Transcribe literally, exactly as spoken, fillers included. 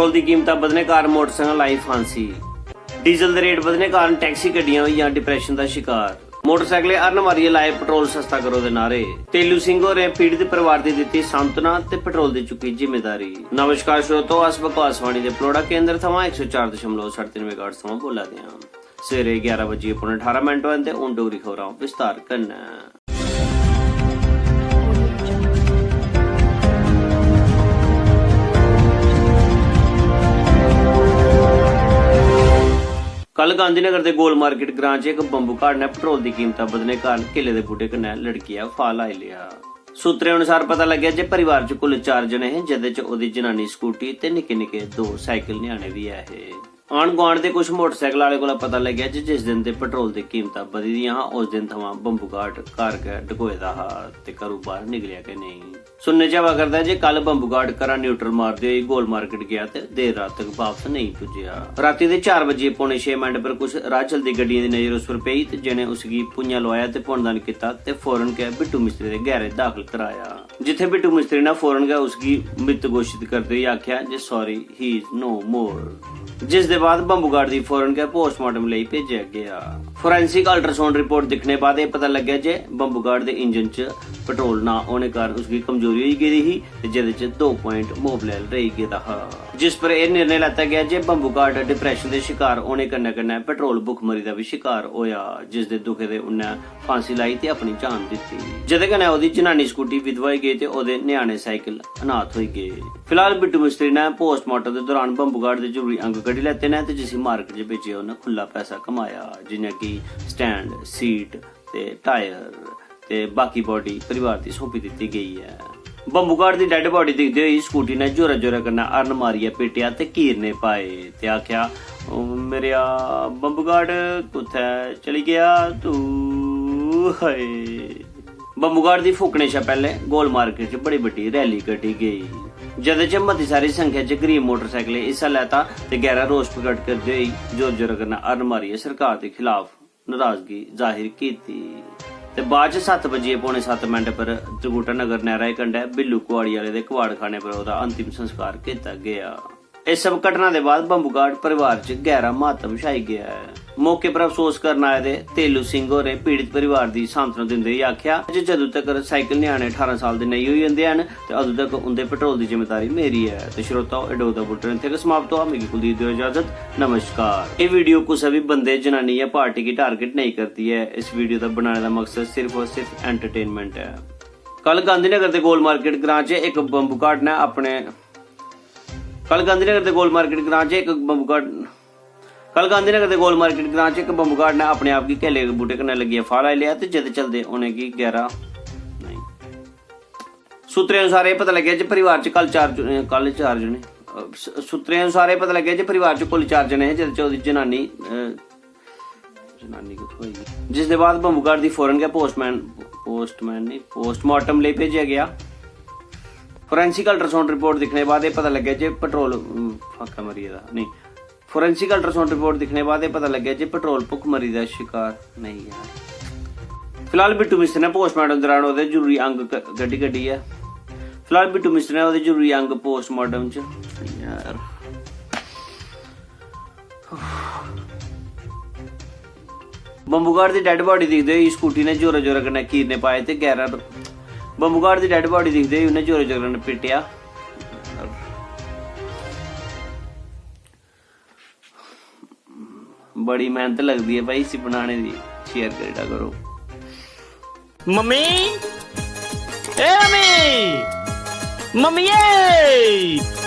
Petrol दी कीमतां बधने कारण मोटरसाइकल लाई फांसी। डीजल दे रेट बधने कारण टैक्सी गड्डियां होइयां डिप्रैशन दा शिकार। मोटरसाइकलें हर्न मारियै लाए पेट्रोल सस्ता करो दे नारे। तेलू सिंह होरें पीड़ित परिवार दी दित्ती सांत्वना ते पेट्रोल दी चुक्की जिम्मेदारी। नमस्कार श्रोतो, अस बकवासवाणी दे पलौड़ा केंद्र थमां इक सौ चार दशमलव सट्ठ तीन मेगाहर्ट्ज थमां बोला दे आं। सवेरे ग्यारह बजियै पौने ठारां मिंट होए न ते हून डोगरी खबरां विस्तार कन्नै। कल गांधीनगर दे गोल मार्केट ग्रां च इक बम्बू घाट ने पेट्रोल दी कीमतां बधने कारण केले दे बूह्टे कन्नै लड़कियै फाह् लाई लेआ। सूत्रें अनुसार पता लग्गेआ जे परिवार च कुल चार जने हे, जेह्दे च ओह्दी जनानी स्कूटी ते निक्के निक्के दो साइकिल ञ्याणे बी ऐ हे। आंढ गुआंढ दे कुछ मोटरसाइकिल आह्ले कोला पता लग्गेआ जे जिस दिन दे पेट्रोल दी कीमतां बधी दियां हां, उस दिन थमां बम्बू घाट घर गै डकोए दा हा ते घरूं बाह्र निकलेआ गै नेईं। सुनने च आवा करदा ऐ जे कल बम्बू घाट घरा न्यूट्रल मारदे होई गोल मार्केट गेआ ते देर रात तक बापस नेईं पुज्जेआ। रातीं दे चार बजियै पौने छे मिंट पर कुछ राह चलदी गड्डियें दी नजर उस पर पेई ते जिनें उसगी भुञां लोआया ते पुनदान कीता ते फौरन गै बिट्टू मिस्त्री दे गैरे दाखल कराया, जित्थै बिट्टू मिस्त्री ने फौरन गै उसगी मृत घोशित करदे होई आखेआ जे sorry, he is no more। जिस दे बाद बम्बू घाट दी फौरन गै पोस्टमार्टम लेई भेजेआ गेआ। फोरेंसिक अल्ट्रासाउंड रिपोर्ट दिक्खने बाद एह् पता लग्गेआ जे बम्बू घाट दे इंजन च पेट्रोल ना होने कारण उसगी कमजोरी होई गेदी ही ते जेह्दे च दो प्वाइंट मोबलैल रेही गेदा हा, जिस पर एह् निर्णय लैता गेआ जे बम्बू घाट डिप्रैशन दे शिकार होने कन्नै कन्नै पेट्रोल भुखमरी दा बी शिकार होआ, जिस दे दुखै दे उन्नै फांसी लाई ते अपनी जान दित्ती, जेह्दे कन्नै ओह्दी जनानी स्कूटी विधवा होई गेई ते ओह्दे ञ्याणे साइकिल अनाथ होई गे। फिलहाल बिट्टू मिस्त्री ने पोस्टमार्टम दे दौरान बम्बू घाट दे जरूरी अंग कड्ढी लैते न ते जिसी मार्केट च बेचियै उन्नै खु'ल्ला पैसा कमाया, जि'यां कि स्टैंड, सीट ते टायर ते बाकी बॉडी परिवार दी सौंपी दित्ती गेई ऐ। बम्बू घाट दी डेड बॉडी दिखदे होई स्कूटी ने जोरै-जोरै कन्नै हॉर्न मारियै पिट्टेआ ते कीरने पाए ते आखेआ, "ओ मेरेआ, बम्बू घाट कुत्थै चली गेआ तू? हाय।" बम्बू घाट दी फूकने शा पैह्लें गोल मार्केट च बड़ी बड्डी रैली कड्ढी गेई, जेह्दे च मती सारी संख्या च गरीब मोटरसाइकलें हिस्सा लैता ते गैह्रा रोष प्रकट करदे होई जोर-जोरै कन्नै हॉर्न मारियै सरकार दे खिलाफ नराजगी जाहिर कीती। ते बाद च सत्त बजियै पौने सत्त मिंट पर त्रिकुटा नगर नैह्रा कंढै बिल्लू कुआड़ी आह्ले दे कबाड़खाने पर ओह्दा अंतिम संस्कार कीता गेआ। इस सब घटना दे बाद बम्बू घाट परिवार च गैह्रा मातम छाई गेआ ऐ। मौके पर अफसोस करन आए दे तेलू सिंह होरें पीड़ित परिवार दी सांत्वना दिंदे होई आखेआ जे जदूं तगर साइकिल ञ्याणे ठारां साल दे नेईं होई जंदे हैन ते अदूं तक उं'दे पेट्रोल दी जिम्मेदारी मेरी ऐ। ते श्रोताओ, एह् डोगदा बुलेटिन इत्थै गै समाप्त होआ। मिगी कुलदीप देओ इजाजत। नमस्कार। एह् वीडियो कुसै बी बंदे, जनानी जां पार्टी गी टारगेट नेईं करदी ऐ। इस वीडियो दा बनाने दा मकसद सिर्फ और सिर्फ एंटरटेनमेंट ऐ। कल गांधीनगर दे गोल मार्केट ग्रां च इक बम्बू घाट ने अपने कल गांधीनगर दे गोल मार्केट ग्रां च इक बम्बू घाट कल गांधीनगर दे गोल मार्केट ग्रां च इक बम्बू घाट ने अपने आप गी केले दे बूटे कन्नै लग्गियै फाह् लाई लेआ ते जेह्दे चलदे उ'नेंगी गैह्रा नेईं। सूत्रें अनुसार एह् पता लग्गेआ जे परिवार च कल चार जने, कल चार जने, अ, स-, सूत्रें अनुसार एह् पता लग्गेआ जे परिवार च कुल चार जने हे, जेह्दे च ओह्दी जनानी, अ, जनानी कुत्थों आई गेई? जिस दे बाद बम्बू घाट दी फौरन गै पोस्टमैन, पोस्टमैन नेईं, पोस्टमार्टम लेई भेजेआ गेआ। फोरेंसिक अल्ट्रासाउंड रिपोर्ट दिक्खने बाद एह् पता लग्गेआ जे पेट्रोल, अम, फाका मरी गेदा, नेईं, फोरेंसिक अल्ट्रासाउंड रिपोर्ट दिक्खने बाद एह् पता लग्गेआ जे पेट्रोल भुखमरी दा शिकार नेईं ऐ। फिलहाल बिट्टू मिस्त्री ने पोस्टमार्टम दौरान ओह्दे जरूरी अंग क-, कड्ढी कड्ढियै फिलहाल बिट्टू मिस्त्री ने ओह्दे जरूरी अंग पोस्टमार्टम च यार। बम्बू घाट दी डेड बॉडी दिखदे होई स्कूटी ने जोरै जोरै कन्नै कीरने पाए ते गैह्रा बम्बू घाट दी डेड बॉडी दिखदे होई उन्नै जोरै जोरै कन्नै पिट्टेआ। बड़ी मेहनत लगदी ऐ भाई इसी बनाने दी। शेयर करी ओड़ा करो। मम्मी, ए मम्मी, मम्मिये।